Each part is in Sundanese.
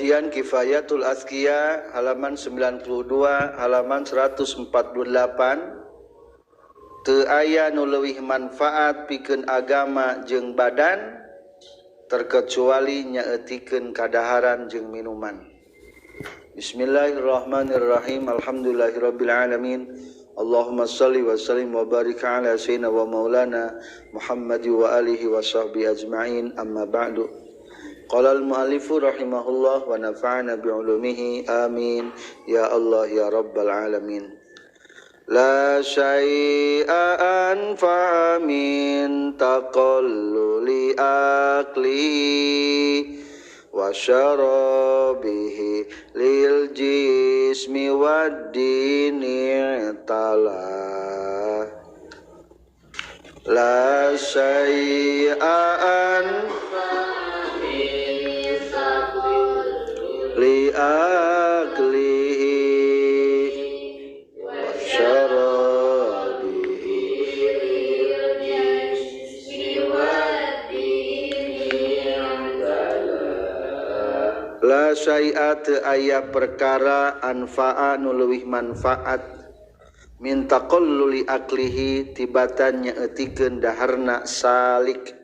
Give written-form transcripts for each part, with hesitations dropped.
Kajian Kifayatul Azkiya halaman 92 halaman 148. Teu aya nu leuwih manfaat pikeun agama jeung badan terkecuali nyaeutikeun kadaharan jeung minuman. Bismillahirrahmanirrahim. Alhamdulillahirabbil alamin. Allahumma shalli wa sallim wa barik ala sayyidina wa maulana Muhammad wa alihi wa sahbihi ajma'in. Amma ba'du. Qala al-mu'allifu rahimahullah wa nafa'ana bi'ulumihi amin ya Allah ya rabbal alamin. La syai'a anfa'a min taqalluli aqli wa syarabihi lil jismi wad dini tala. La syai'a anfa'a li aklihi wa syarabihi lil jismi wad dini tala. La syai'a teu aya perkara anfa'a nu leuwih manfaat min taqalluli aklihi tibatan nyaeutikeun daharna salik.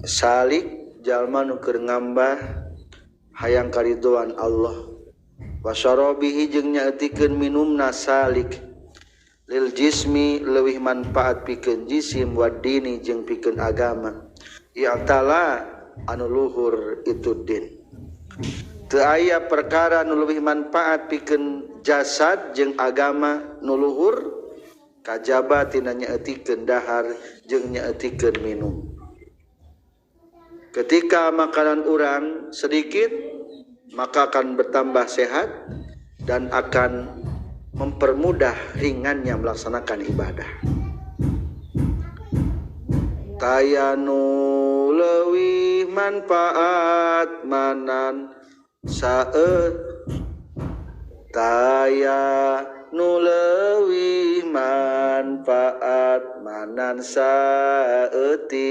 Salik jalma nu keur ngambah hayang karidoan Allah, wa syarabihi jeung nyaeutikeun minumna salik, lil jismi leuwih manfaat pikeun jisim wa dini jeung pikeun agama, i'tala anu luhur itu din. Teu aya perkara nu leuwih manfaat pikeun jasad jeung agama nu luhur kajaba tina nyaeutikeun dahar jeung nyaeutikeun minum. Ketika makanan orang sedikit, maka akan bertambah sehat dan akan mempermudah ringannya melaksanakan ibadah. Tayanu leuwih manfaat manan sae, tayanu leuwih manfaat manan saeutik,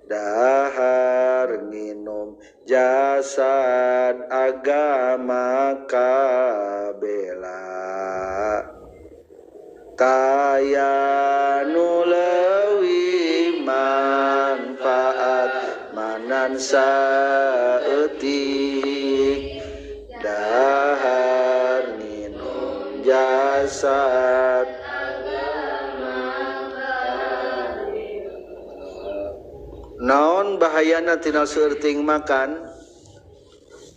dahar nginum jasad agama kabela. Tayanu leuwih manfaat manan saeutik, dahar nginum jasad. Naon bahayana tina seueur makan?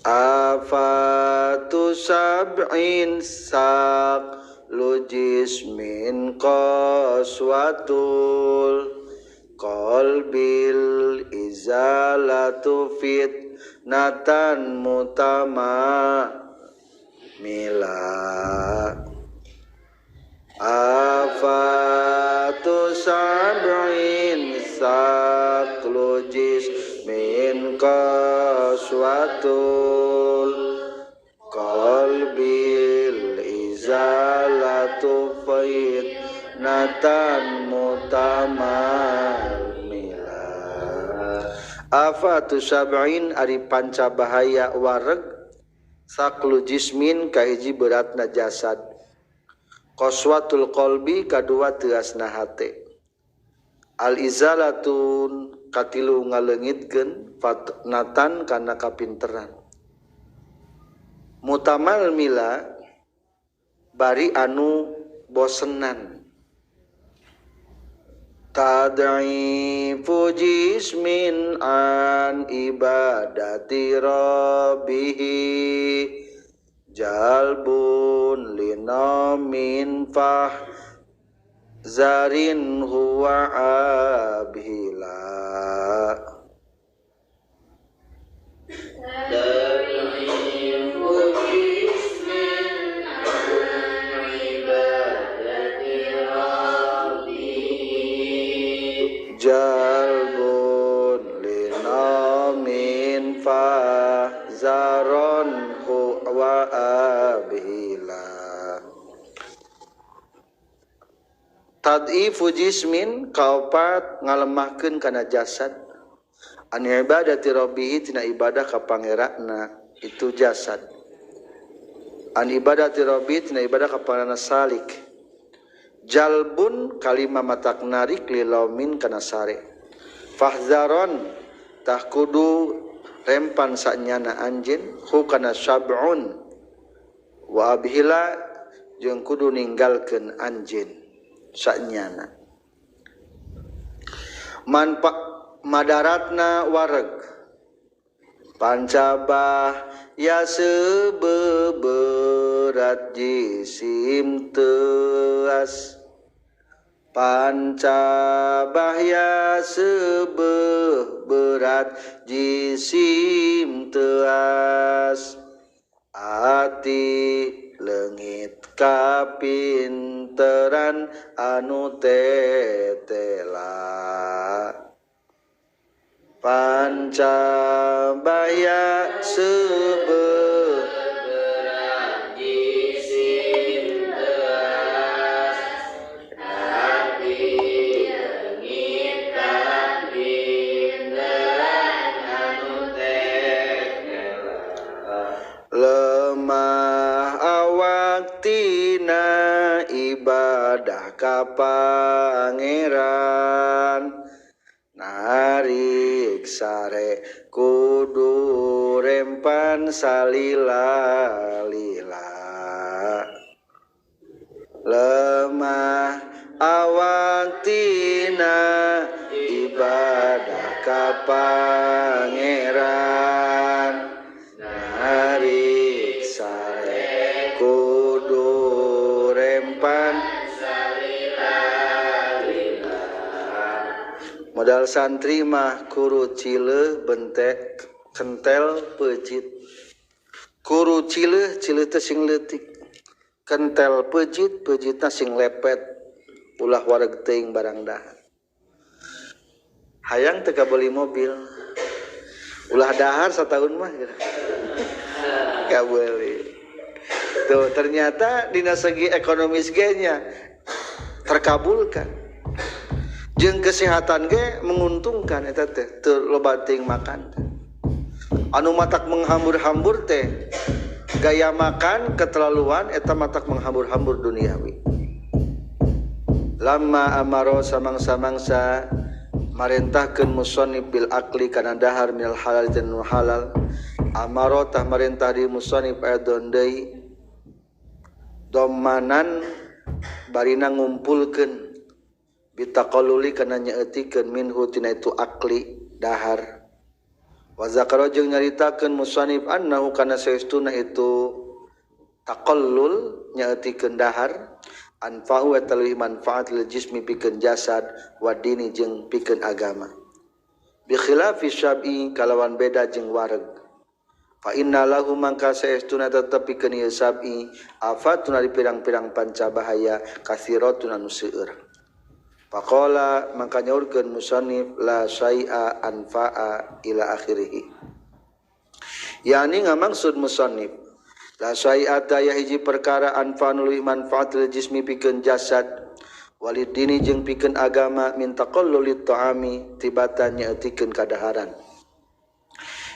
Afatu sab'in sak lujismin qaswatul qalbil izalatu fitnatan mutama mila. Afatu sab'in saklu jismin qaswatul qalbil izalatu fitnatan mutamal mila. Afatu sab'in ari panca bahaya wareg saklu jismin kahiji beratna jasad, qaswatul qalbi kadua teasna hate, al izalatun katilu ngaleungitkeun fatnatan kana kapinteran, mutamal mila bari anu bosenan, tad'ifu jismin an ibadati rabbihi jalbun linamin fah zarin huwa abhila. Jalbun linamin fah zaron huwa abhila. Tad'ifu jismin kaopat ngalemahkeun kana jasad, An ibadati rabbih tina ibadah ka pangeranna itu jasad. An ibadati rabbih tina ibadah ka pangeranna salik. Jalbun kalima matak narik lilaumin kana sare. Fahzaron tah kudu rempan sanyana anjeun hu kana sab'un wa abhila jeung kudu ninggalkeun anjeun sanyana. Manfaat madaratna wareg pancabah ya sebeberat jisim teas pancabah ya sebeberat jisim teas ati leungit kapinteran anu tetela pancabaya sebeberat jisim teas ati leungit kapinteran anu tetela lemah awak tina ibadah ka pangeran narik sare kudu rempan salila-lila lemah awak tina ibadah ka pangeran narik sare kudu rempan modal santri mah kuru cileuh bentek kentel peucit kuru cileuh cileuh teh sing leutik kentel peucit peucitna sing lepet ulah wareg teuing barang dahar hayang teu kabeli mobil ulah dahar sataun mah kabeli tuh ternyata dina segi ekonomis ge nya terkabulkan jeung kesehatan ge menguntungkan eta teh teu loba teuing makan teh. Anu matak menghambur-hambur teh gaya makan keterlaluan eta matak menghambur-hambur duniawi. Lama amaro samangsa-mangsa marentahkeun musannif bil akli kana dahar minal halal dan halal amaro tah marentah di musannif aidon deui domanan barina ngumpulkeun bitaqalluli kana nyaeutikeun minhu tina itu akli dahar wa zakara jeung nyaritakeun musannif annahu kana saestuna itu taqallul nyaeutikeun dahar anfa'u wa talwi manfaat lil jismi pikeun jasad wa dini jeung pikeun agama bi khilafi syab'i kalawan beda jeung wareg fa inna lahu mangka saestuna tetep pikeun ieu sab'i afatuna di pirang-pirang panca bahaya kasiratun anu seueur. Faqala mangka nyaurkeun musannif la syai'a anfa'a ila akhirih. Yani ngamaksud musannif la syai'a daya hiji perkara anfa'u leuwih manfaat lil jismi pikeun jasad walidini jeung pikeun agama min taqalluli ta'ami tibatan nyaeutikeun kadaharan.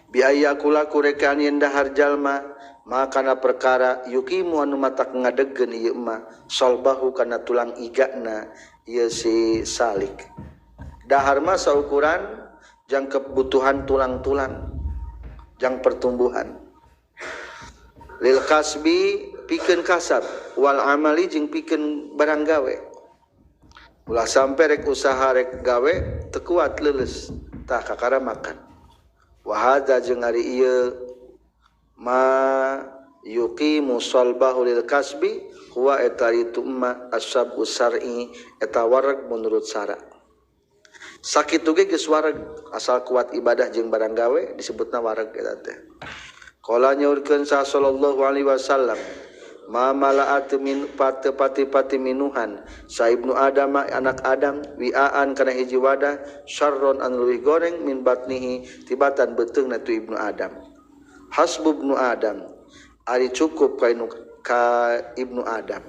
Bi ayakula kurekaan yen dahar jalma makana perkara yukimu anu matak ngadegkeun ieu mah solbahu kana tulang igana ieu si salik. Dahar mah saukuran jang kebutuhan tulang-tulang jang pertumbuhan lil kasbi pikeun kasab wal amali jeung pikeun barang gawe ulah sampe rek usaha rek gawe teu kuat leuleus tah kakara makan wa hadza jeung ari ieu ma yuqimu salbahu lil kasbi huwa eta itu ma ashabu syar'i eta wareg menurut syara. Sakitu ge geus wareg asal kuat ibadah jeung barang gawe disebutna wareg eta teh. Qala nyaurkeun sa sallallahu alaihi wasallam ma mala'at min pati-pati minuhan sa ibnu adam anak Adam wi'aan kana hiji wadah syarron anu leuwih goreng min batnihi tibatan beuteungna tu ibnu Adam. Hasbu ibnu Adam ari cukup ka ibnu Adam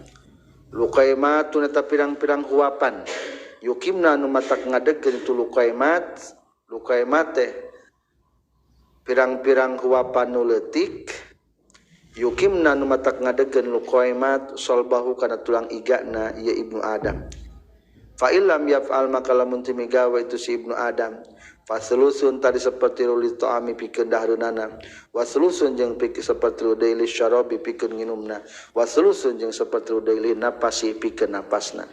luqaimatun eta pirang-pirang huapan yukimna nu matak ngadegkeun itu luqaimat luqaimat teh pirang-pirang huapan nu leutik yukimna nu matak ngadegeun luqaimat solbahu kana tulang igana ieu Ibnu Adam. Fa illam yaf'al maka lamun teu migawe itu si Ibnu Adam fasulusun tadi seperti li ta'ami pikeun dahareunana wasulusun jeung pikeun seperti deui li syarabi pikeun nginumna wasulusun jeung seperti deui li napasi pikeun napasna.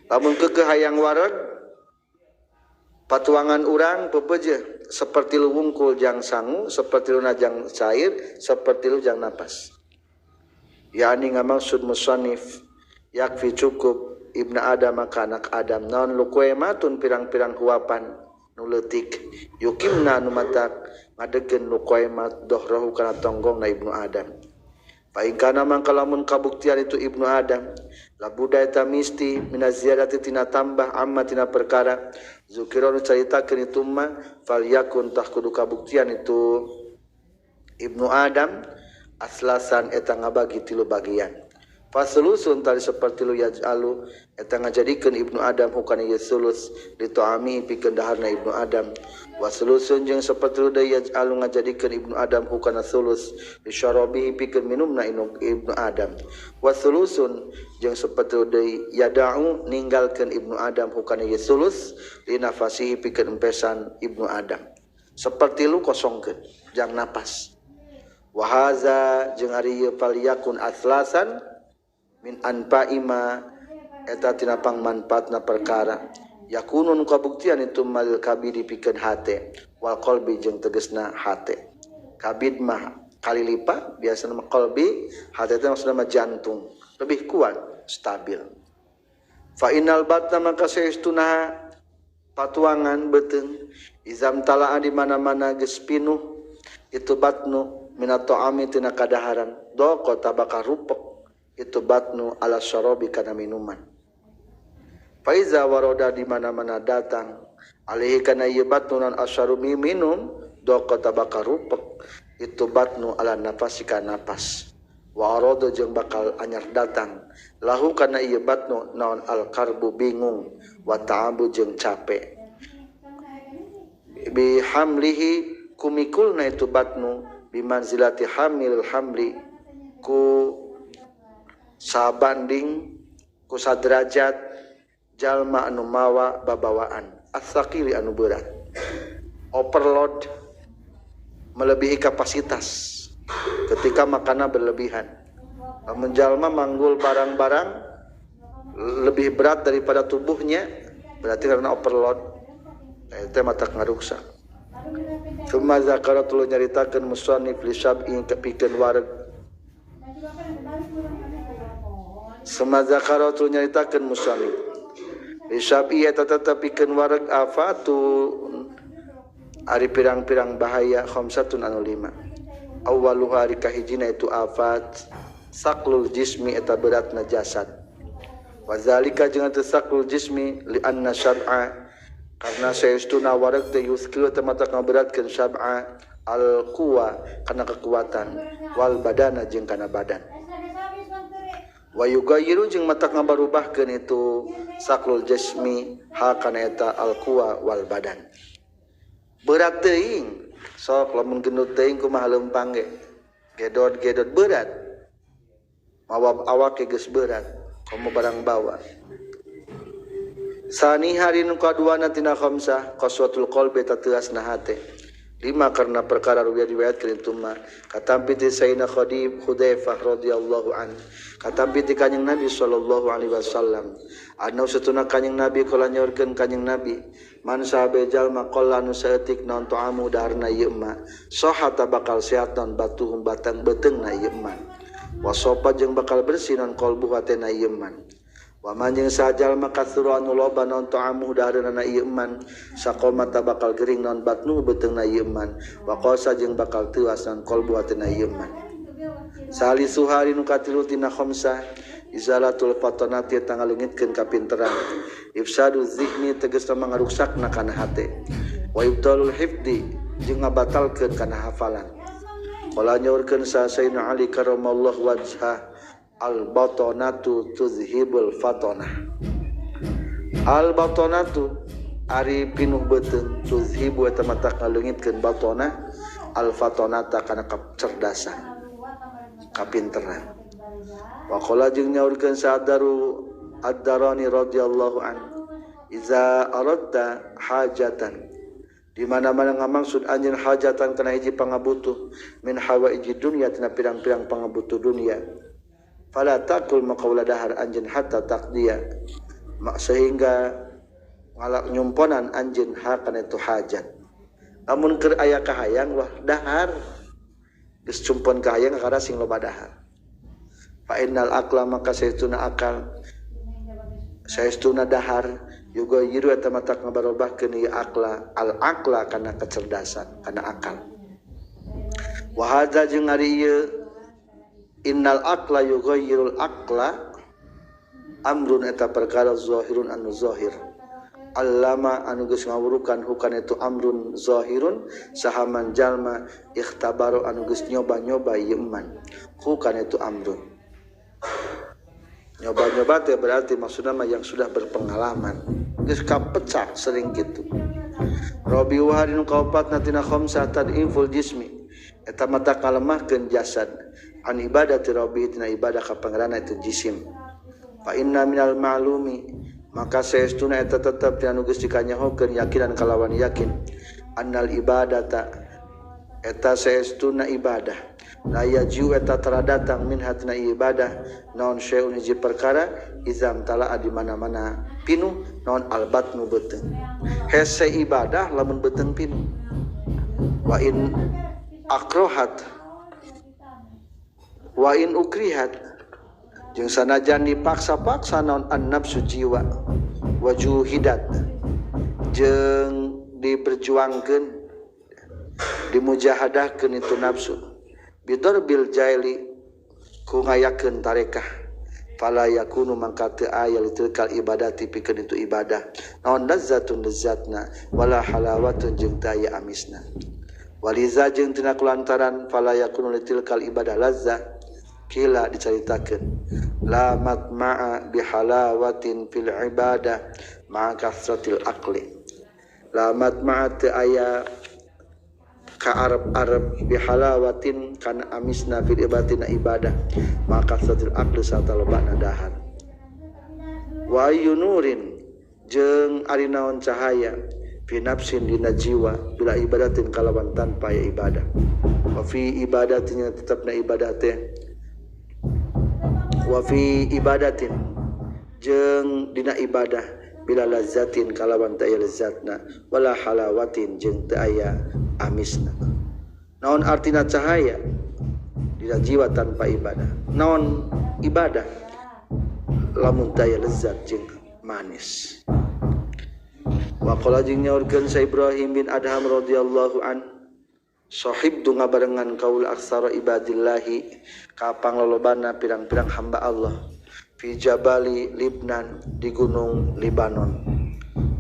Lamun keukeuh hayang wareg patuangan urang pepeje seperti lu wungkul jang sangu, seperti lu najang cair, seperti lu jang napas. Yani ngamaksud musannif yakfi cukup Ibnu Adam maka anak Adam naon luqaimatun pirang-pirang huapan nu leutik yukimna nu matak ngadegeun luqaimat dohrohu kana tonggongna Ibnu Adam. Fa in kana mangka lamun kabuktian itu Ibnu Adam labuda eta misti minaz ziyadati tina tambah amma tina perkara zukira nu caritakeun itu mah fal yakun tah kudu kabuktian itu Ibnu Adam aslasan eta ngabagi tilu bagian. Fasulusun tali seperti lu yaj'alu eta ngajadikeun Ibnu Adam hukana ieu sulus li ta'ami pikeun daharna Ibnu Adam wasulusun jeung seperti lu deui yaj'alu ngajadikeun Ibnu Adam hukana sulus li syarabihi pikeun minumna Ibnu Adam wasulusun jeung seperti lu deui yada'u ninggalkeun Ibnu Adam hukana ieu sulus li nafasihi pikeun empesan Ibnu Adam. Seperti lu kosongkeun jang napas. Wa haza jeung ari ieu faliyakun aslasan min anfa'ima eta tina pangmanfaatna perkara yakunun kabuktian itu mal kabidi pikeun hate wal qalbi jeung tegesna hate. Kabid mah kali lipat biasana mah qalbi, hate teh maksudna mah jantung lebih kuat stabil. Fa innal batna maka saestuna patuangan beuteung izam talaa di mana-mana geus pinuh itu batnu minat ta'ami tina kadaharan doqo tabaka rupek itu batnu ala syarabi kana minuman. Faiza waroda di mana-mana datang alaihi kana ieu batnu non asyarumi minum doqa tabaka rupek itu batnu ala nafasi kana napas wa arada jeung bakal anyar datang lahu kana ieu batnu naon al karbu bingung wa ta'abu jeung capek bi hamlihi kumikulna itu batnu bimanzilati hamil hamli ku sabanding ku saderajat jalma anu mawa babawaan as-saqili anu berat, overload, melebihi kapasitas ketika makanan berlebihan. Lamun jalma manggul barang-barang lebih berat daripada tubuhnya berarti karena overload, eta mata ngaruksak. Tsumma zakara tuluy nyaritakeun musannif li syab'in pikeun wareg. Sema zakara tuluy nyaritakeun musannif li syab'i eta tetep pikeun wareg afatu ari pirang-pirang bahaya khamsatun anu lima. Awwaluha ari kahijina itu afat saklul jismi eta beratna jasad. Wa zalika jeung eta saklul jismi li anna syab'a karena saestuna wareg teh yuskilu teh mata ngaberatkeun syab'a al quwa kana kekuatan wal badana jeung kana badan. Wa yugayyiru jeung mata ngabarubahkeun itu saklul jismi ha kana eta al quwa wal badan. Berat teuing sok lamun gendut teuing kumaha leumpang ge gedot-gedot berat mawa awak ge geus berat komo barang bawa. Sani hari nu kaduana tina khamsah qaswatul qalbi tatuasna hate lima karena perkara ruwiya riwayatkeun itu mah katampi ti Sayyidina Khadib Hudzaifah radhiyallahu an katampi ti Kanjeng Nabi sallallahu alaihi wasallam anu satuna Kanjeng Nabi kala nyaurkeun Kanjeng Nabi man sahabe jalma qala nu saeutik naon ta'amu daharna ieu mah sahata bakal sehat naon batuhum batang beuteungna ieu mah wasopa jeung bakal bersih naon qalbu hatena ieu man. Wa man jeung sajalma katsura anu loba naon ta'amu dahareunana ieu man saqomata bakal gering naon batnu beuteungna ieu man wa qasa jeung bakal teuas naon qalbu hatena ieu man. Salisu hari nu katilu tina khamsah izalatul fatanati tangaleungitkeun kapinteran ifsadu zihni tegasna mangaruksakna kana hate wa ibtalul hifdi jeung ngabatalkeun kana hafalan. Qala nyaurkeun sa Sayyidina Ali karamallahu wajhah al-batanatu tuzhibul fatanah. Al-batanatu ari pinuh beuteung tuzhibu eta mata ngaleungitkeun batanah al-fatonata kana kecerdasan kapinteran. Wa qala jeung nyaurkeun sadaru ad-Darani radhiyallahu an iza aradta hajatan di mana-mana ngamaksud anjeun hajatan kana hiji pangabutuh min hawaiji dunya tina pirang-pirang pangabutuh dunya fala taqul maqaula dahar anjeun hatta taqdiya sehingga ngalak nyumponan anjeun hakana itu hajat. Lamun keur aya kahayang wah dahar geus cumpon kahayang kakara sing loba dahar. Fa innal aqla maka saestuna akal saestuna dahar yuga yiru eta matak ngabarobahkeun ieu akla al aqla kana kecerdasan kana akal. Wa hadza jeung ari ieu innal aqla yughayyirul aqla amrun eta perkara zahirun anu zahir allama anu geus ngawurukan hukana itu amrun zahirun sahaman jalma ikhtabaru anu geus nyoba-nyoba ieu man hukana itu amrun. Nyoba-nyoba teh berarti maksudna mah yang sudah berpengalaman geus kapecah sering kitu. Rabi wa hari nu kaopatna tina khamsah tad'iful jismi eta mata kalemahkeun jasad an ibadati rabbi tina ibadah ka pangeranna itu jisim. Fa inna minal ma'lumi maka saestuna eta tetep tina nu geus dikanyahokeun yakinan kalawan yakin annal ibadata eta saestuna ibadah la yaju eta taradatang min hatna ibadah naon syai'un hiji perkara izam tala'a di mana-mana pinuh naon albatnu beuteung hese ibadah lamun beuteung pinuh wa in akrohat wa in ukrihat jeung sanajan dipaksa-paksa naon an-nafsu jiwa wajuhidat jeung diperjuangkeun dimujahadahkeun itu nafsu bidorbil jaili ku ngayakeun tarekah fala yakunu mangka teu aya litilkal ibadati pikeun itu ibadah naon lazzatun lezatna wala halawatun jeung teu aya amisna waliza jeung tina kulantaran fala yakunu litilkal ibadah lazzah kila dicaritakeun la matma'a bihalawatin fil ibadah ma'a kasratil aqli la matma'a teu aya ka arab-arab bihalawatin kana amisna fil ibadatina ibadah maka satil aqli sarta lobana dahar wa ayyunurin jeung ari naon cahaya fi nafsin dina jiwa bila ibadatin kalawan tanpa ya ibadah wa fi ibadatin tetepna ibadah teh wa fi ibadatin jeung dina ibadah bila lazzatin kalawan teu aya lezatna wala halawatin jeung teu aya amisna. Naon artina cahaya dina jiwa tanpa ibadah? Naon ibadah lamun teu aya lezat jeung manis. Wa qala jeung nyaurkeun sa Ibrahim bin Adham radhiyallahu an sahib du ngabarengan kaul aksara ibadillahi ka panglolobana pirang-pirang hamba Allah fi jabali Libnan di gunung Libanon.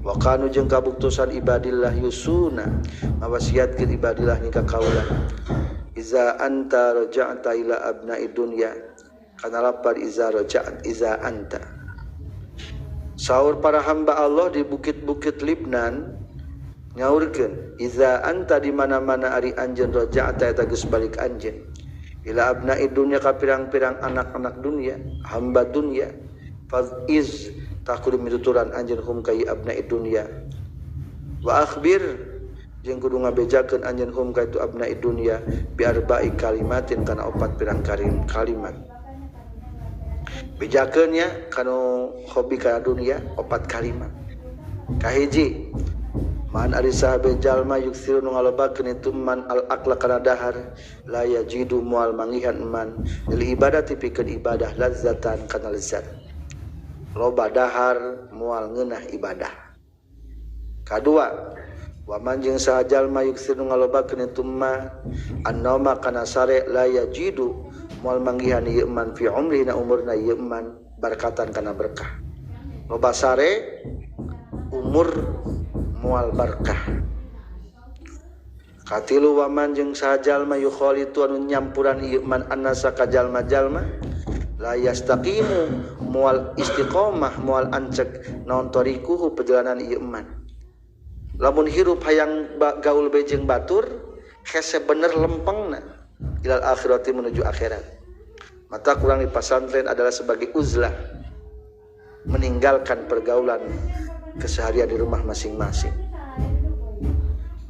Wa kanu jeung kabuktosan ibadillah yusuna ngawasiatkeun ibadillah ni ka kaula iza anta raja'ta ila abna'i dunya kana lapar iza raja'at iza anta. Saur para hamba Allah di bukit-bukit Libnan nyaurkeun iza anta di mana-mana ari anjeun raja'ta eta geus balik anjeun ila abna'i dunya ka pirang-pirang anak-anak dunya hamba dunya fa iz takudu mituturan anjeun hum ka abna'i dunya wa akhbir jeung kudu ngabejakeun anjeun hum ka itu abna'i dunya bi arba'i kalimatin kana opat pirang kalimat bejakeun nya kanu hobi kana dunya opat kalimat. Kahiji man ari sahabe jalma yuksiru nu ngalobakeun itu man al aqla kana dahar la yajidu moal mangihan man lil ibadati pikeun ibadah lazzatan kana lezat loba dahar moal ngeunah ibadah. Kadua wa man jeung saha jalma yuksiru nu ngalobakeun itu ma annauma kana sare la yajidu moal manggihan ieu man fi umri na umurna ieu man barkatan kana berkah loba sare umur moal barkah. Katilu waman jeung saha jalma yukhalitu anu nyampuran ieu man annasa ka jalma-jalma la yastaqimu moal istiqomah moal ancek naon tarikuhu perjalanan ieu man. Lamun hirup hayang gaul be jeung batur Hese bener lempengna ilal akhirati menuju akhirat. Mata kurang di pasantren adalah sebagai uzlah, meninggalkan pergaulan keseharian di rumah masing-masing.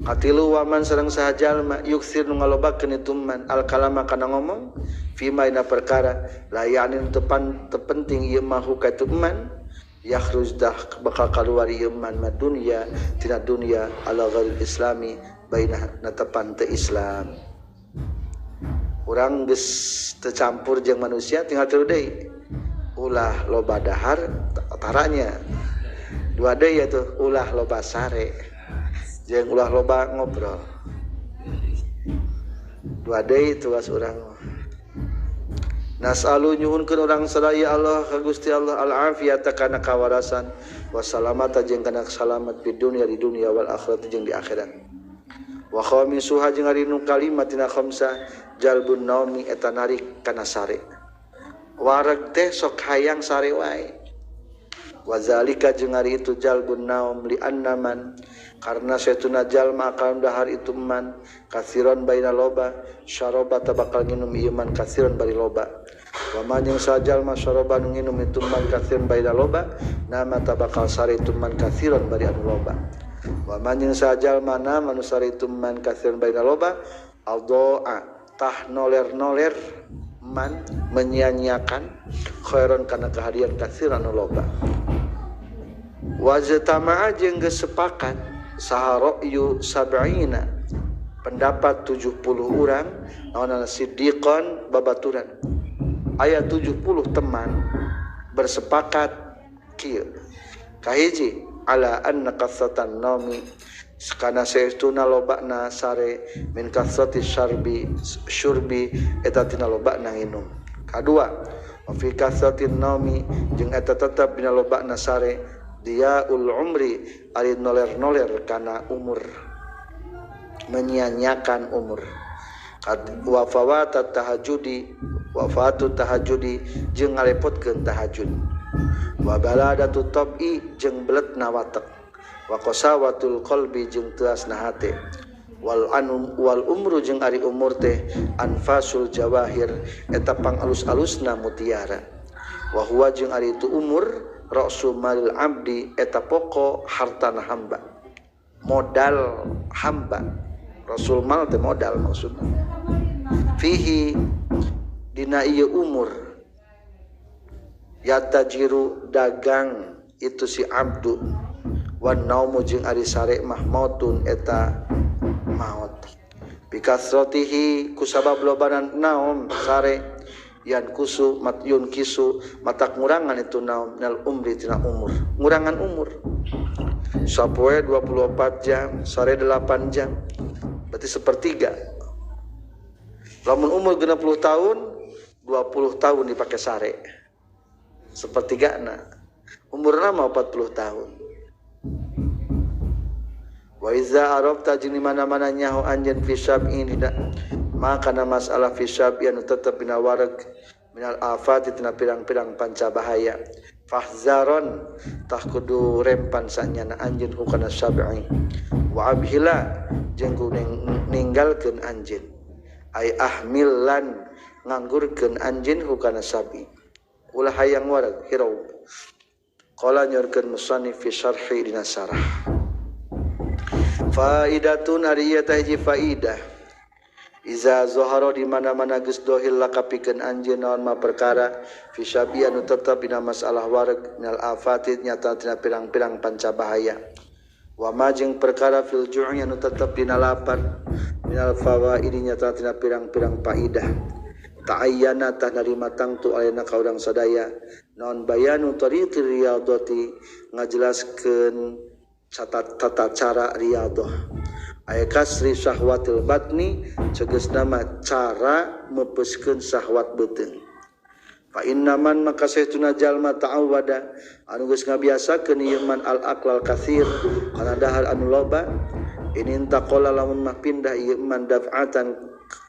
Katilu waman sareng saha jalma yuksir nu ngalobakeun itu man al kalama kana ngomong fima dina perkara la ya'ni tepan terpenting ieu mah ka itu man yakhruj dah bakal kaluar ieu man ma dunya tina dunya ala ghairil islami baina natepan teu Islam. Urang geus tercampur jeung manusia tinggal tilu deui ulah loba dahar taranya dua deui atuh ulah loba sare jeung ulah loba ngobrol. Dua deui tugas urang. Nas'alu nyuhunkeun urang sadaya Allah ka Gusti Allah al-afiyata kana kawarasan wasalamata jeung kana salamat di dunya di dunya wal akhirat jeung di akhirat. Wa khamisuha jeung ari nu kalima tina khamsa jalbun naumi eta narik kana sare. Wareg teh sok hayang sare wae. Wa zalika jeung ari itu jalbun naum li annaman karena saytuna jalma akal dahar itu man kasiron baina loba syaraba tabakal nginum ieu man kasiron bari loba. Wa man jeung sajalma syaraba nu nginum itu man kasiron baina loba nama tabakal sare itu man kasiron bari anu loba. Wa man jeung sajalma nama nu sare itu man kasiron baina loba aldoa tah noler-noler man menyia-nyiakan khairon kana kehadiran kasiran anu loba. Wa ztama'a jeung geus sepakat saha ra'yu sab'ina pendapat 70 orang naonana siddiqan babaturan aya 70 teman bersepakat kieu kahiji ala anna kasatan naumi kana saestuna lobana sare min kasati syarbi syurbi eta tina lobana nginum kadua wa fi kasatin naumi jeung eta tetep dina lobana sare diaul umri ari noler-noler kana umur menyia-nyiakan umur wa fawata tahajudi wa fatu tahajudi jeung ngalepotkeun tahajud wa baladatu tab'i jeung beletna watek wa qasawatul qalbi jeung teasna hate wal anum wal umru jeung ari umur teh anfasul jawahir eta pangalus-alusna mutiara wa huwa jeung ari itu umur ra'su malil abdi eta pokok hartana hamba modal hamba rasul mal teh modal maksudna fihi dina ieu umur yatajiru dagang itu si abdu wan naumu jeung ari sare mah mautun eta maut bikasratihi kusabab lobanan naum sare yan kusu mat yun kisu matak ngurangan itu naum nal umri tina umur ngurangan umur sapoe 24 jam sare 8 jam berarti sepertiga lamun umur 60 tahun 20 tahun dipakai sare sepertigana umurna mah 40 tahun. Wa iza arabta jeung di mana-mana nyaho anjeun fi syab'in dina maka kana masalah fi syab'in anu tetep dina wareg minal afati tina pirang-pirang panca bahaya fahzaron tah kudu rempan sanyana anjeun hukana syab'i wa abhila jeung kudu ninggalkeun anjeun ay ahmil lan nganggurkeun anjeun hukana syab'i ulah hayang wareg hirau qala nyorkeun musannif fi syarhi dina syarah. Faidatun ari ieu teh hiji faidah iza zahara di mana-mana geus dohil lakapikeun anjeun naon ma perkara fi syabi anu tetep dina masalah wareg minal afati nyata tina pirang-pirang panca bahaya wa ma jeung perkara fil ju'i anu tetep dina lapar minal fawaidi nyata tina pirang-pirang faidah ta'ayyana tah narima tangtu ayeuna ka urang sadaya naon bayanu tariqir riyadhati ngajelaskeun tata cara riyadhah aya kasri syahwatil batni cegesna mah cara meupeskeun syahwat beuteung fa innaman maka saestuna jalma ta'awwada anu geus ngabiasakeun ieu man al aqlal katsir kana dahar anu loba ini taqala lamun mah pindah ieu man daf'atan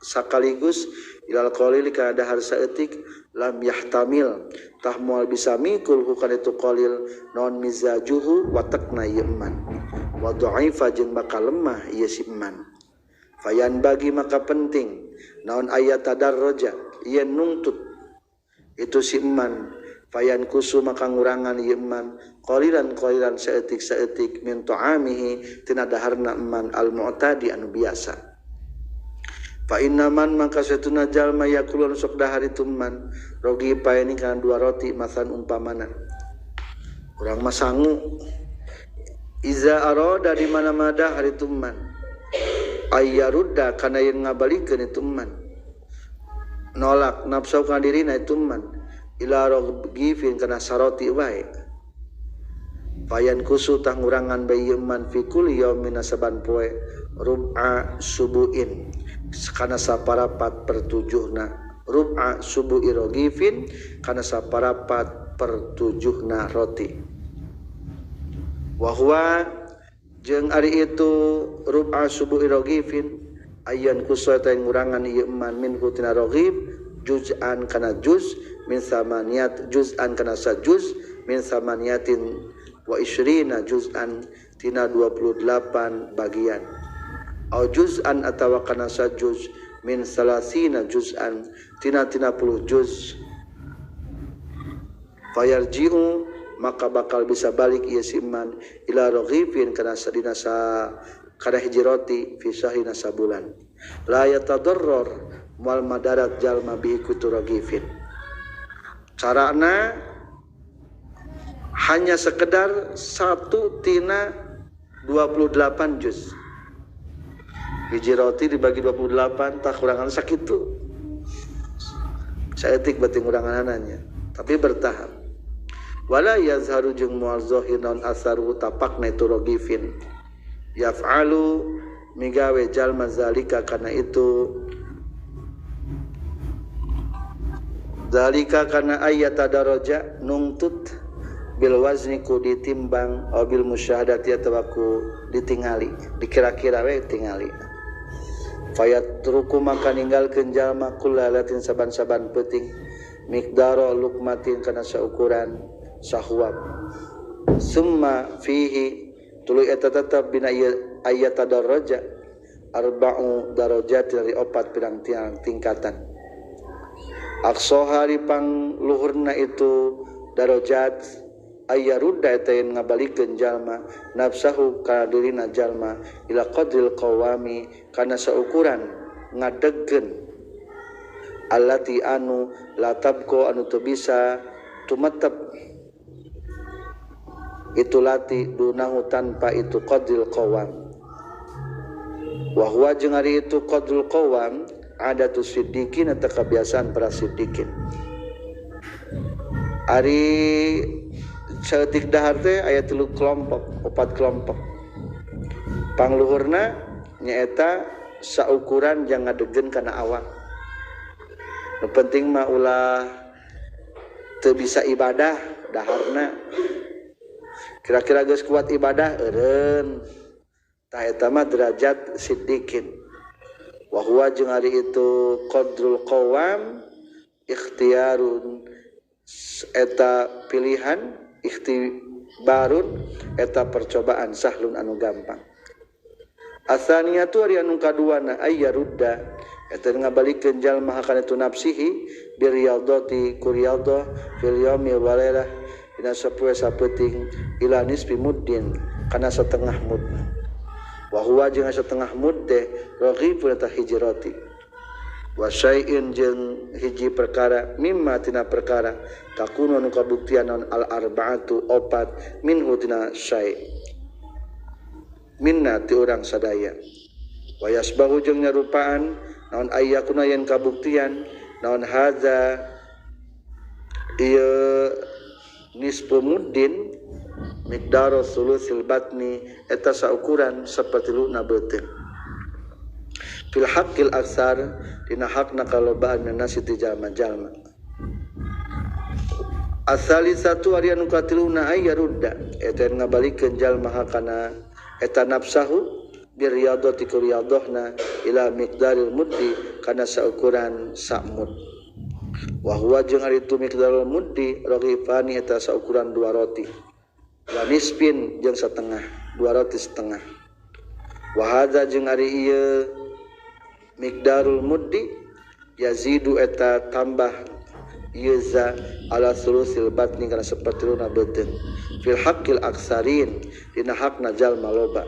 sakaligus ilal qalili kana dahar saeutik lam yahtamil tah moal bisa mikul hukana itu qalil non mizajuhu watakna ieu man wa dha'ifa jeung bakal lemah ieu si man Fayan bagi maka penting naon ayat tadarroja yen nungtut itu si eman fayan kusu maka ngurangan ieu eman qalilan qalilan saeutik-saeutik min ta'amihi tina daharna eman al mu'tadi anu biasa. Fa innaman maka satuna jalma yakulun sok dahar itu eman rogi paeni kana dua roti masan umpamana urang mah sangu iza arada di mana-mana dahar itu eman ayyarudda kana yen ngabalikeun itu eman nolak nafsu kana dirina itu eman ila rogifin kana saroti wae fayan kusu tah ngurangan bae man fi kulli yaumin saban poe rub'a subuin kana saparapat pertujuhna rub'a subu'i rogifin kana saparapat pertujuhna roti wa huwa jeung ari itu rub'a subu'i rogifin ayan kusu eta ngurangan ieu man min tina rogif juz'an kana juz min samaniyat juz'an kana sajuz min samaniyatin wa isyrina juz'an tina 28 bagian au juz'an atawa kana sajuz min salasina juz'an tina 30 juz fayarji'u maka bakal bisa balik ieu si iman ila raghifin kana sadina sa kana hiji roti fi syahrina sabulan la yatadarrar wal madarat jalma bihi kutu raghifin. Carana hanya sekedar 1 tina 28 juz. Hiji roti dibagi 28 tak kurangan sakitu. Saeutik berarti nguranganannya, tapi bertahap. Wala yazharu jeung moal zahir non asaru tapakna itu rogifin. Yaf'alu migawe jalma zalika kana itu zalika kana ayat daraja nungtut bil wazni ku ditimbang aw bil musyahadati atawa ku ditingali dikira-kira we tingali fayatruku maka ninggalkeun jalma kullalatin saban-saban peuting miqdara luqmatin kana saukuran sahwab summa fihi tuluy eta tetep bina ayat daraja arba'u darajat dari opat pirang tingkatan aqsaha pang luhurna itu darajat ayyarudda eta yen ngabalikeun jalma nafsahu kana dirina jalma ila qadril qawami kana saukuran ngadegkeun allati anu la tabqa anu teu bisa tumetep itu lati dunahu tanpa itu qadril qawam wa huwa jeung ari itu qadrul qawam adatu siddiqin atau kebiasaan para siddiqin. Ari saeutik dahar teh aya 3 kelompok, 4 kelompok. Pangluhurna nyaeta saukuran jang ngadegkeun kana awak. Nu penting mah ulah teu bisa ibadah daharna. Kira-kira geus kuat ibadah eureun. Tah eta mah derajat siddiqin. Wa huwa jeung ari itu qadrul qawam ikhtiarun eta pilihan ikhtibarun eta percobaan sahlun anu gampang. Asaniyatu ari anu kaduana ayyarudda eta ngabalikeun jalma kana itu nafsihi biriyadati kuriyadha fil yaumi wal lailah dina sapoe sapeuting ila nisfi muddin kana setengah mud. Wa huwa jeung setengah mud teh raghifun eta hiji roti. Wa syai'in jeung hiji perkara mimma tina perkara takunu anu kabuktian non al arba'atu opat minhu tina syai' minna ti urang sadaya. Wa yasbahu jeung nyarupaan naon ayyakuna yen kabuktian naon hadza ieu nisfu muddin miqdaru sulusil batni eta saukuran sapertiluna beuteung fil haqqil aksar dina hakna kalobaan nasi ti jalma-jalma. Asalisatu ari anu katiluna ayyarudda eta ngabalikeun jalma hakana eta nafsahu biriyadati kuriyadahna ila miqdaril muddi kana saukuran samud. Wa huwa jeung ari itu miqdarul muddi raghifani eta saukuran 2 roti wa nisfin jeung setengah, 2 roti setengah. Wa hadza jeung ari ieu Miqdarul muddi yazidu eta tambah yeza ala sulusil batni kana sapertiluna beuteung fil haqqil aksarin dina hakna jalma loba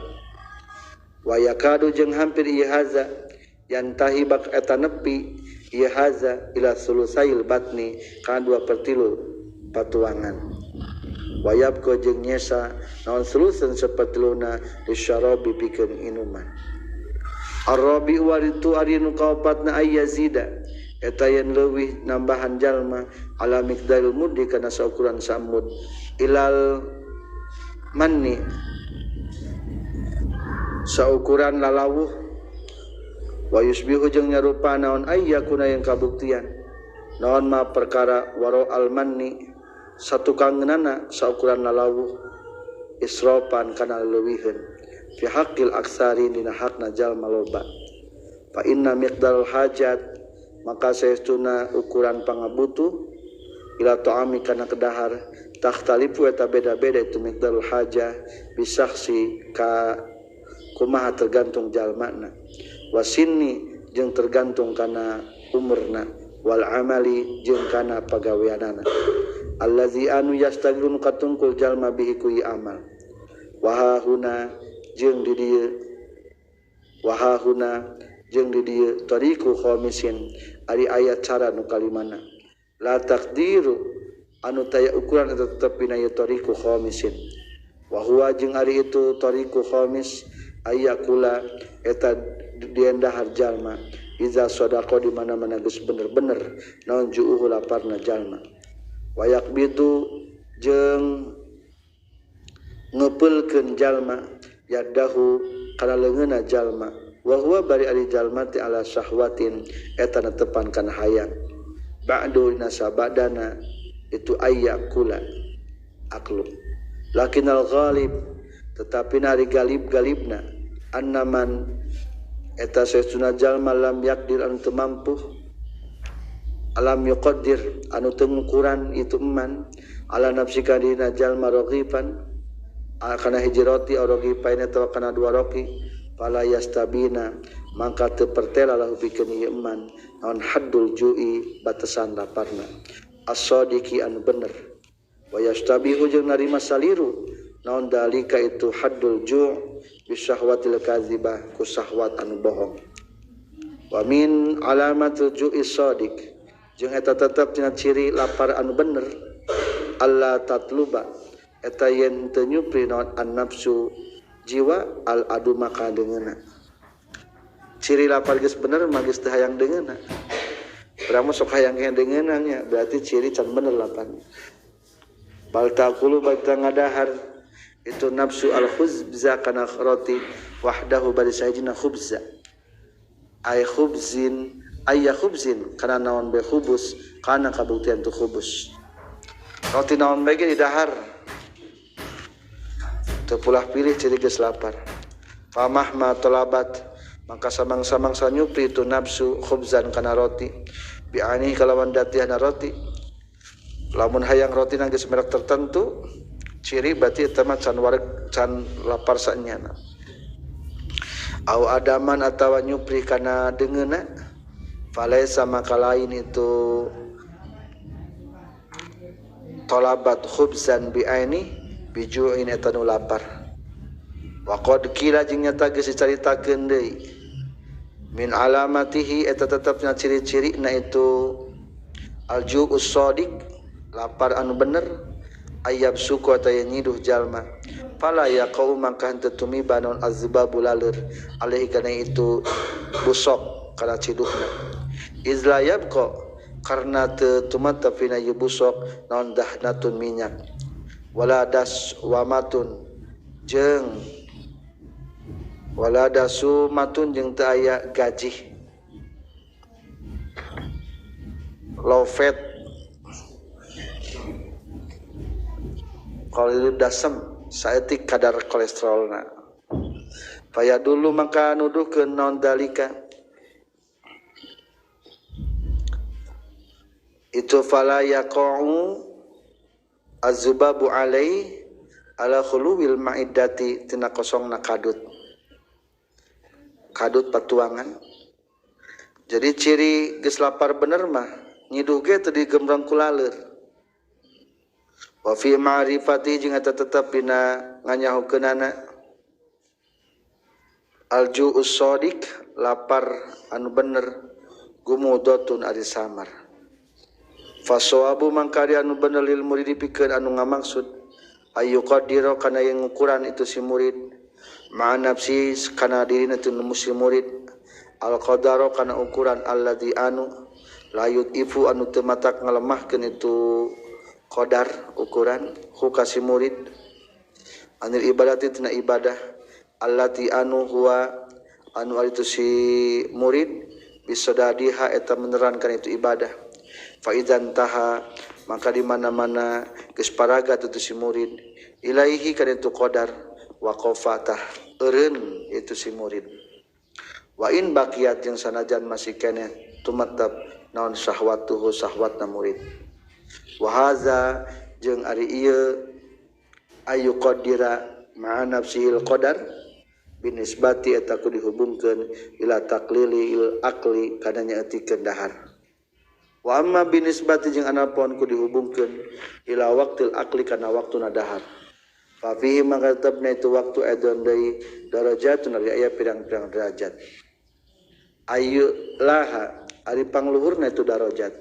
wa yakadu jeung hampir ieu haza yantahi bak eta nepi ieu haza ila sulusail batni kana 2/3 patuangan wayabko jeung nyesa naon sulusun sapertiluna lisyarabi pikeun inuman. Ar-rabi waritu ari nu kaopatna ayyazida eta yen leuwih nambahan jalma ala miqdaril muddi kana saukuran samud ilal manni saukuran lalawuh wa yusbihu jeung nyarupa naon ayyakuna yang kabuktian naon ma perkara waro al manni satukangeunana saukuran lalawuh israfan kana leuwiheun fi haqqil aksari dina hakna jalma loba fa inna miqdarul hajat maka saestuna ukuran pangabutuh ila ta'ami kana kedahar takhtalifu eta beda-beda itu miqdarul hajah bisaksi ka kumaha tergantung jalmana wasinni jeung tergantung kana umurna wal amali jeung kana pagaweanana allazi anu yastagrun katungkul jalma bihi ku amal wahahuna jeung di dieu wahahuna jeung di dieu tariqu khamisin ari aya cara nu kalimana la taqdiru anu taya ukuran eta tetep dina ieu tariqu khamisin wa huwa jeung ari itu tariqu khamis aya kula eta diendahar jalma iza sadaqa di mana-mana geus bener-bener naon juuhu laparna jalma wayaqbitu jeung ngepeulkeun jalma yadahu kana leungeunna jalma wa huwa bari ari jalma ti ala syahwatin eta netepan kana hayang ba'du nasabadana itu ayyakula aklu lakinal ghalib tetapi nari galib-galibna annaman eta saestuna jalma lam yakdir anu teu mampu alam yuqaddir anu teu ngukuran itu eman ala nafsika dina jalma raghifan kana hiji roti rogipain atawa kana dua roti fala yastabina mangka teu pertela lahu pikeun ieu eman naon haddul ju'i batasan laparna as-sadiqi anu bener wa yastabihu jeung narima saliru naon dalika itu haddul ju' bisyahwatil kadzibah ku syahwat anu bohong wa min alamatil ju'i sadiq jeung eta tetep tina ciri lapar anu bener alla tatluba eta yen teu nyupri naon an-nafsu jiwa al adu maka deungeuna ciri lapar geus bener mah geus teu hayang deungeuna urang mah sok hayang deungeuna nya berarti ciri can bener laparna bal taqulu bal ngadahar itu nafsu al khubza kana roti wahdahu bari sahijina khubza ay khubzin ayya khubzin kana naon be khubus kana kabuktian tu khubus roti naon bae ge didahar teu pulah pilih ciri geus lapar famahma talabat maka samang-samangsa nyupri itu nafsu khubzan kana roti bi'ani kalawan datiana roti lamun hayang roti nang geus merek tertentu ciri berarti eta mah can wareg can lapar saenyana au adaman atawa nyupri kana deungeuna falaisa maka lain itu talabat khubzan bi'aini biju'in eta nu lapar wa qad qila jeung nyata geus dicaritakeun deui min alamatihi eta tetepna ciri-cirina itu alju'us shadiq lapar anu bener ayab suku ataya nyiduh jalma fala yaqau mangka henteu tumiba naon azbabu laleur alaihi kana itu busok kana ciduhna izla yabqa karena teu tumata fina ieu busok naon dahnatun minyak wala das wamatun jeung wala dasumatun jeung teu aya gaji low fat kalau itu dasem saeutik kadar kolesterolna faya dulu maka nuduhkeun naon dalika itu fala yaqau azbabu alai ala khuluwil ma'iddati tina kosongna kadut kadut patuangan Jadi ciri geus lapar bener mah nyiduh ge teu digembrong ku laleur. Wa fi ma'rifati jeung eta tetep dina nganyahokeunana alju'us shadiq lapar anu bener gumudotun ari samar. Fasawabu mangkari anu bener lil murid pikeun anu ngamaksud ayu qadira kana yang ngukuran itu si murid ma'a nafsi kana dirina tu si murid al qadara kana ukuran alladzi anu layut ifu anu teu matak ngalemahkeun itu qadar ukuran hu ka si murid anil ibadati tina ibadah allati anu huwa anu ari itu si murid bisodadiha eta menerankan itu ibadah. Fa idzan taha maka di mana-mana geus paragat itu si murid ilaihi kana itu qadar waqafa tah eureun itu si murid. Wa in baqiyat jeung sanajan masih keneh tumetep naon syahwatuhu syahwatna murid. Wa hadza jeung ari ieu ayu qadira ma'a nafsihil qadar binisbati eta ku dihubungkeun ila taqlili il aqli kana nyaetikeun dahar. Wa amma binisbati jeung anapun ku dihubungkeun ila waqtil aqli kana waktuna dahar. Fa fihi maka tetepna itu waktu edon deui darajatun ari aya pirang-pirang derajat. Ayu laha ari pangluhurna itu darajat.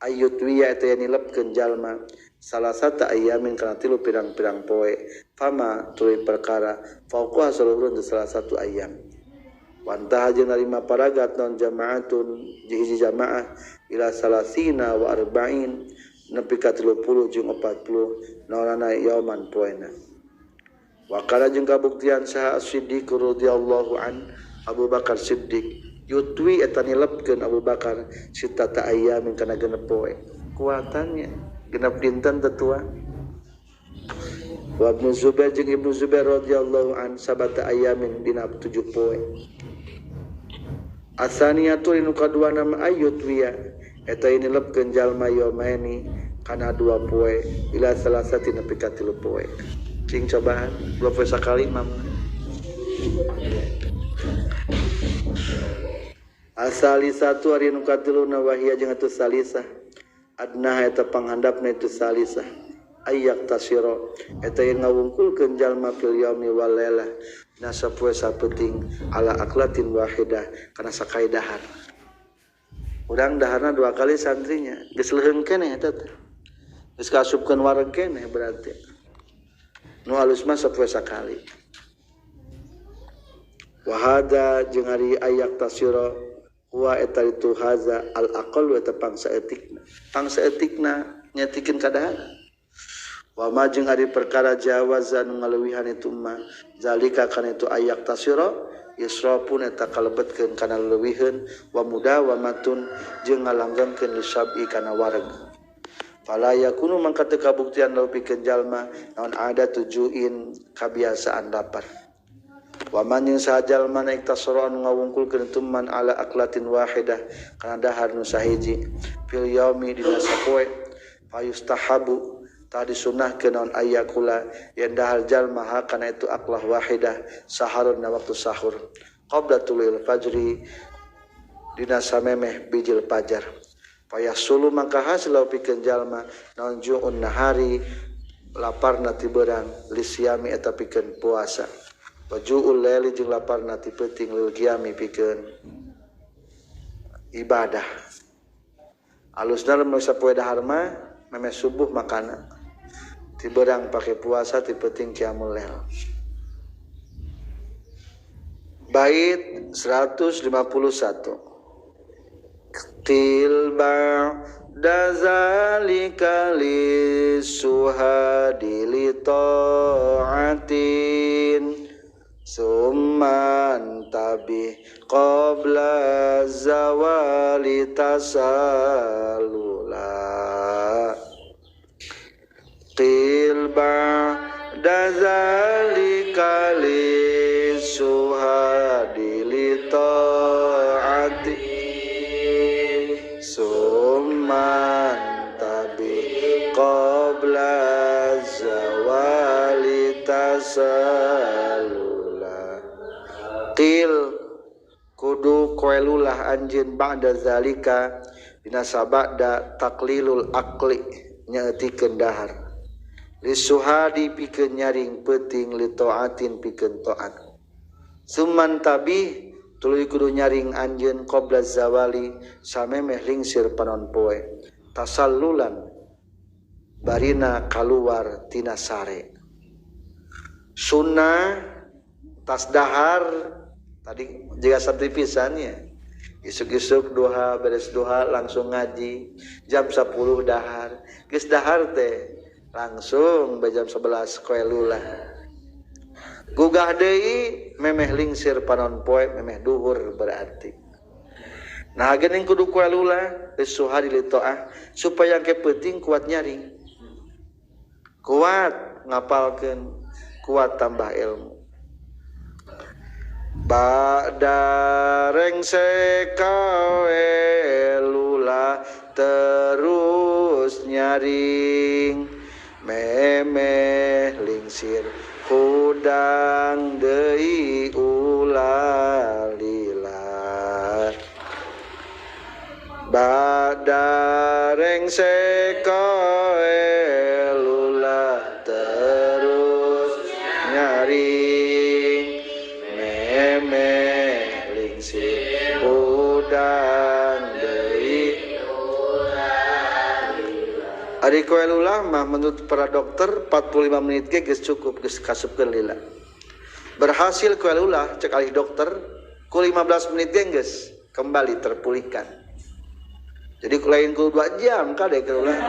Ayu tuwiya eta nilepkeun jalma salah satu ayamin kana tilu pirang-pirang poe fama tuluy perkara fauqa saluhurun salah satu ayam. Wantah jeung narima paragat non jamaatun hiji jamaah ila salasina wa arba'in nepi ka 30 jeung 40 naonana yauman poena. Wa qala jeung kabuktian saha As-Siddiq radhiyallahu an Abu Bakar Siddiq yutwi eta nilepkeun Abu Bakar sitata ayamin kana genep poe. Kuatannya genep dinten tetua. Wa Ibnu Zubair jeung Ibnu Zubair radhiyallahu an sabata ayamin dina 7 poe. Asaniyatu nu kadua nama ayut wiya eta nilepkeun jalma yaumaini kana 2 poe ila salasati nepi ka 3 poe. Cing cobaan 2 poe sakali mam. Asalisatu ari nu katilu na wahia jeung atuh salisah adna eta panghandapna itu salisah ayak tasiro eta yang ngawungkulkeun jalma fil yaumi wal lailah dina sapoe sapeuting ala aklatin wahidah kana sakaidahar. Urang daharna 2 kali santrinya geus leuheung keneh eta teh geus kaasupkeun wareg keneh berarti nu alus mah sapoe sakali. Wa hada jeung ari ayak tasiro huwa eta itu haza al aqal wa eta pangsaeutikna pangsaeutikna nyetikeun kadahar. Wa ma jeung ari perkara jawazan ngaleuwihan itu ma zalika kana itu ayak tasira israfun eta kalebetkeun kana leuwiheun wa mudawamatun jeung ngalanggengkeun lisabi kana wareg. Fala yakunu mangka teu kabuktian lau pikeun jalma naon ada tujuin kabiasaan lapar. Wa man jeung saha jalma na iktasara anu ngawungkulkeun itu man ala aklatin wahidah kana dahar nu sahiji fil yaumi dina sapoe fayustahabu tadi sunahkeun naon ayakula yen dahar jalma ha kana itu aklah wahidah saharun na waktu sahur qabla tulil fajri dina samemeh bijil fajar. Fayasulu mangka hasil pikeun jalma naon ju'un nahari laparna ti beurang lisiami eta pikeun puasa. Wa ju'ul laili jeung laparna ti peuting lil qiyami pikeun ibadah. Alusna lamun sapoe dahar mah memeh subuh makana. Ti beurang pake puasa ti peuting qiyamul lail. Bait 151. Qil ba'da zalika lisuhadi li ta'atin summan tabi qabla zawali tasalula. Qil ba'da zalika lisuhadi li ta'atin summan tabi qabla zawali tasalula. Qil kudu koelulah anjeun ba'da zalika dina sabada taqlilul aqli nyaeutikeun dahar lisuhadi pikeun nyaring peuting li taatin pikeun taat summan tabih tuluy kudu nyaring anjeun qabla zawali samemeh lingsir panon poe tasallulan barina kaluar tina sare. Sunnah tas dahar tadi jika satu pisannya isuk-isuk duha beres duha langsung ngaji jam 10 dahar geus dahar teh langsung jam 11 koelulah gugah deui memeh lingsir panon poe memeh duhur berarti. Nah geuning kudu koelulah suhari li taah supaya ke peuting kuat nyaring kuat ngapalkeun kuat tambah ilmu. Ba'da rengse koelulah terus nyaring memeh lingsir hudang deui ulah lila. Ba'da rengse koelulah terus nyaring memeh lingsir hudang deui. Ari koelulah mah menurut para dokter 45 menit ge geus cukup geus kasupkeun lila. Berhasil koelulah cek alih dokter ku 15 menit ge geus kembali terpulihkan. Jadi lain ku 2 jam kade koelulah.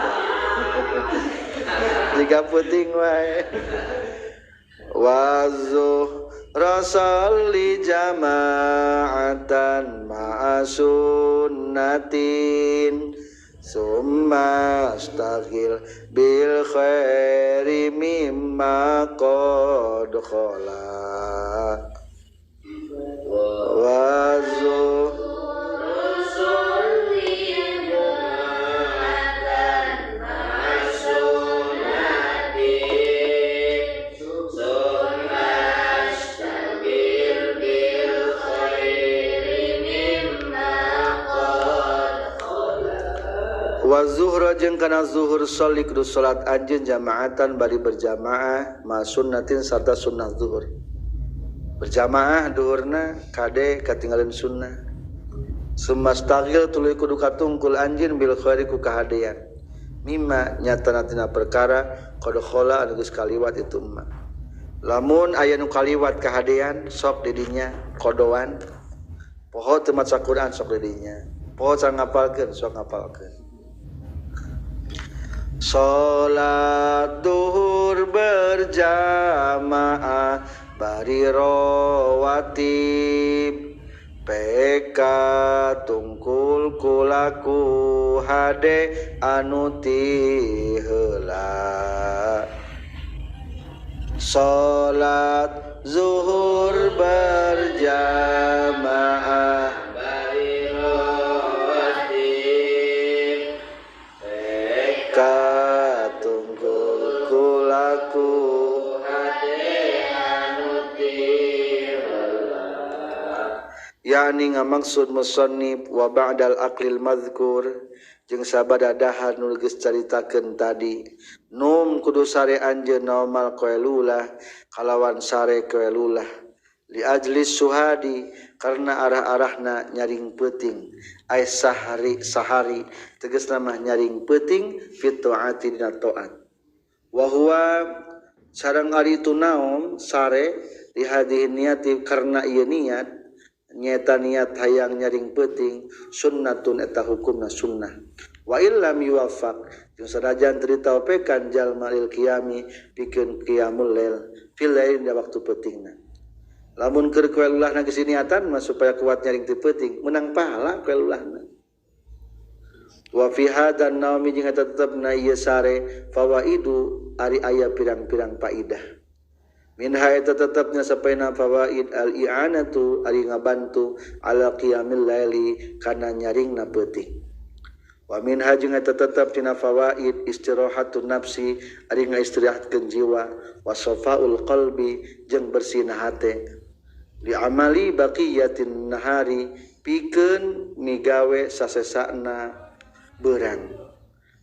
Jika peuting wae. Wazuh rasalli jama'atan ma'a sunnatin summa astaghil bil khairi mimma qad khala. Wazuh wa zuhra jeung kana zuhur sholli kudu salat anjeun jamaatan bari berjamaah ma sunnatin sarta sunnah zuhur. Berjamaah duhurna kade katinggalan sunnah. Sumastagil tuluy kudu katungkul anjeun bil khairi ku kahadean. Mimma nyatana tina perkara qad khala anu geus kaliwat itu emma. Lamun aya nu kaliwat kahadean sok di dinya kodoan. Poho teu maca Quran sok di dinya. Poho can ngapalkeun sok ngapalkeun. Salat duhur berjamaah bari rawatib PK tungkul kulaku hade anu ti heula. Salat zuhur berjamaah bari rawatib PK tunggul kulaku yakni ngamaksud musannif wa ba'dal aqlil mazkur jeung sabada dahar nu geus caritakeun tadi num kudu sare anjeun naumal qailulah kalawan sare qailulah li ajli suhadi karena arah-arahna nyaring peuting ay sahari sahari tegasna mah nyaring peuting fi taati dina taat wa huwa sareng ari itu naum sare li hadhihi niati karena ieu niat nyeta niat hayang nyaring peuting sunnatun eta hukumna sunnah wa illam yuwafaq jeung sanajan teu ditaupekan jalma lil qiyami pikeun qiyamul lail fil lail dina waktu peutingna. Lamun keur koelulahna geus niatan mah supaya kuat nyaring teu peuting menang pahala koelulahna. Wa fi hadan naumi jeung eta tetepna ieu sare fawaidu ari aya pirang-pirang paidah. Minha eta tetepna sapaina fawaid al-i'anatu ari ngabantu ala qiyamil laili kana nyaringna peuting. Wa minha jeung eta tetep tina fawaid istirahatun nafsi ari ngaistirahatkeun jiwa wa safaul qalbi jeung bersihna hate. Li amali baqiyatin nahari pikeun migawe sasesana beurang.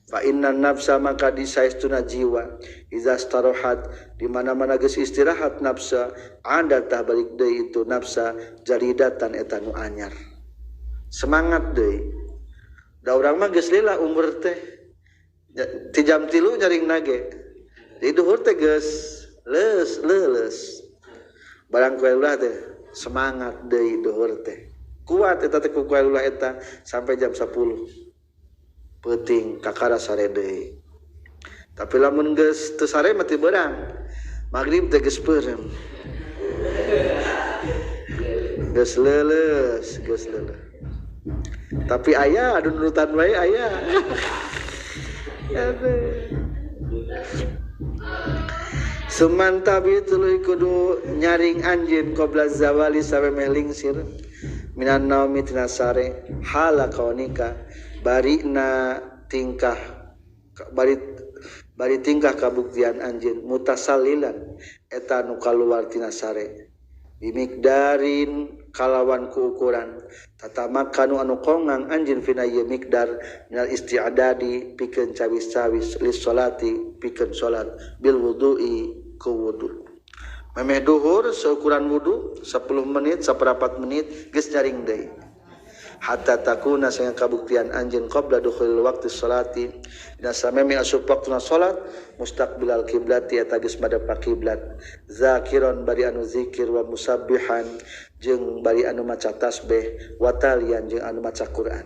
Fa inna nafsa maka disaestuna jiwa iza starohat di mana-mana geus istirahat nafsa anda tah balik deui itu nafsa jaridatan eta nu anyar semangat deui. Da urang mah geus lila umur teh ti jam 3 nyaring nage di duhur teh geus leus leuleus barang kuelulah teh semangat deui duhur teh kuat eta teh ku kuelulah eta sampai jam 10 peuting kakara sare deui. Tapi lamun geus teu sare mah teu beurang. Magrib teh geus peureum. Geus leuleus, geus leuleus. Tapi aya anu nurutan wae aya. Sumantabi tuluy kudu nyaring anjeun qabla zawali sampe meh lingsir minan naumi tina sare hala kaunika barina tingkah bari tingkah kabuktian anjeun mutasallilan eta nu kaluar tina sare bimikdarin kalawan ku ukuran tatamakanu anu kongang anjeun fina ieu mikdar minal isti'dadi pikeun cawis-cawis lis salati pikeun salat bil wudu'i ku wudu. Memeh duhur seukuran wudu 10 menit 1/4 menit geus nyaring deui hatta takuna sehingga kabuktian anjeun qabla dukhulil waqti salati dina sameme asup waktuna salat mustaqbilal kiblati eta geus madep ka kiblat zakiron bari anu zikir wa musabbihan jeung bari anu maca tasbih wa talian jeung anu maca Quran.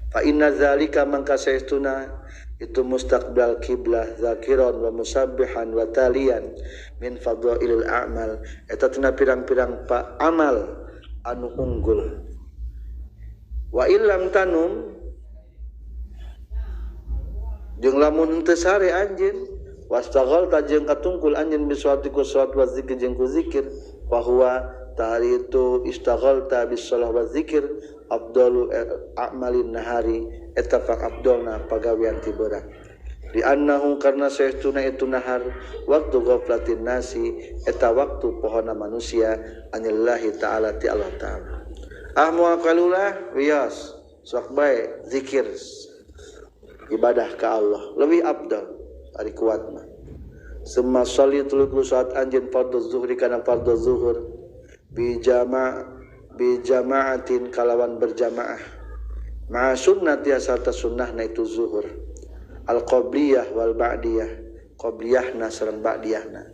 Fa inna zalika mangka saestuna itu mustaqbilal kiblah zakiron wa musabbihan wa talian min fadhailil a'mal eta tina pirang-pirang pa amal anu unggul. Wa illam tanum jeung lamun teu sare anjeun wastaghalta jeung katungkul anjeun bisawati ku salat wa zikir jeung ku zikir fa huwa taritu istaghalta bis salah wa zikir afdalu a'malin nahari eta faq afdalna pagawean ti beurang di annahu karna saestuna itu nahar waktu ghaflatin nasi eta waktu pohona manusia anillahi ta'ala ti Allah ta'ala. Ah moal kalulah wios sok bae zikir ibadah ka Allah lebih afdal ari kuat mah. Summa sholli tuluy salat anjeun fardhu zuhri kana fardhu zuhur bi jama'atin kalawan berjamaah ma sunnati sarta sunnahna itu zuhur al qabliyah wal ba'diyah qabliyahna sareng ba'diyahna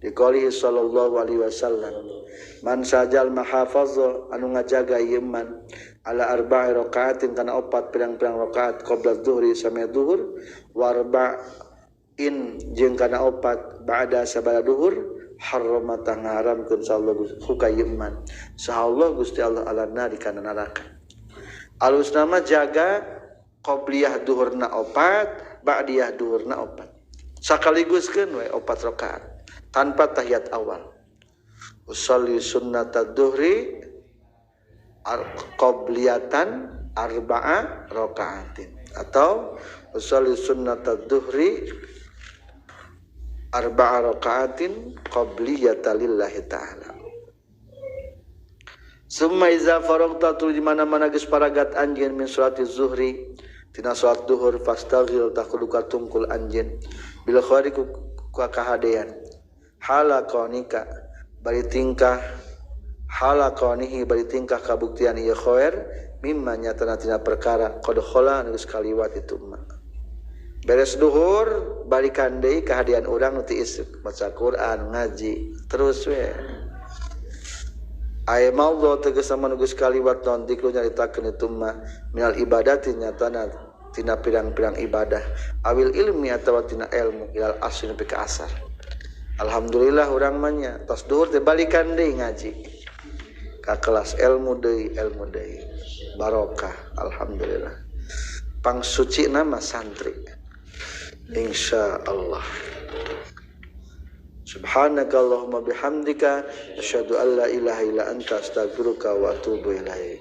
diqoli sallallahu alaihi wasallam man sajal mahafazah anu ngajaga ieu man ala arba'i rakaatin kana opat pirang-pirang rakaat qabla zuhri sampai zuhur warba'in jeung kana opat ba'da sabada duhur harrama tangaramkeun sallallahu huka ieu man saha Allah Gusti Allah ala nari kana neraka. Alus nama jaga qabliyah duhurna opat ba'diyah duhurna opat sakaliguskeun we opat rakaat tanpa tahiyat awal. Usolli sunnatad duhri qabliyatan arba'a rakaatin atau usolli sunnatad duhri arba'a rakaatin qabliyatan lillahi ta'ala. Summa iza faragta tu di mana-mana geus paragat anjeun min salati zuhri tina salat duhur fastaghil takudu katungkul anjeun bil khairi ku kahadean hala qanika bari tingkah hala qanihi bari tingkah kabuktian ieu khair mimma nyatana tina perkara qad khala anu geus kaliwat itu mah. Beres duhur balikan deui kahadian urang nu ti isuk maca Quran ngaji terus we. Ay maudhu tegas anu geus kaliwat naon dikru nyaritakeun itu mah minal ibadati nyatana tina pirang-pirang ibadah awil ilmi atawa tina ilmu ilal asri nepi ka asar. Alhamdulillah urang mah nya tos duhur teh balikan deui ngaji ka kelas ilmu deui barokah alhamdulillah. Pangsuci nama santri insyaallah. Subhanakallahumma bihamdika asyhadu an la ilaha illa anta astaghfiruka wa atubu ilaik.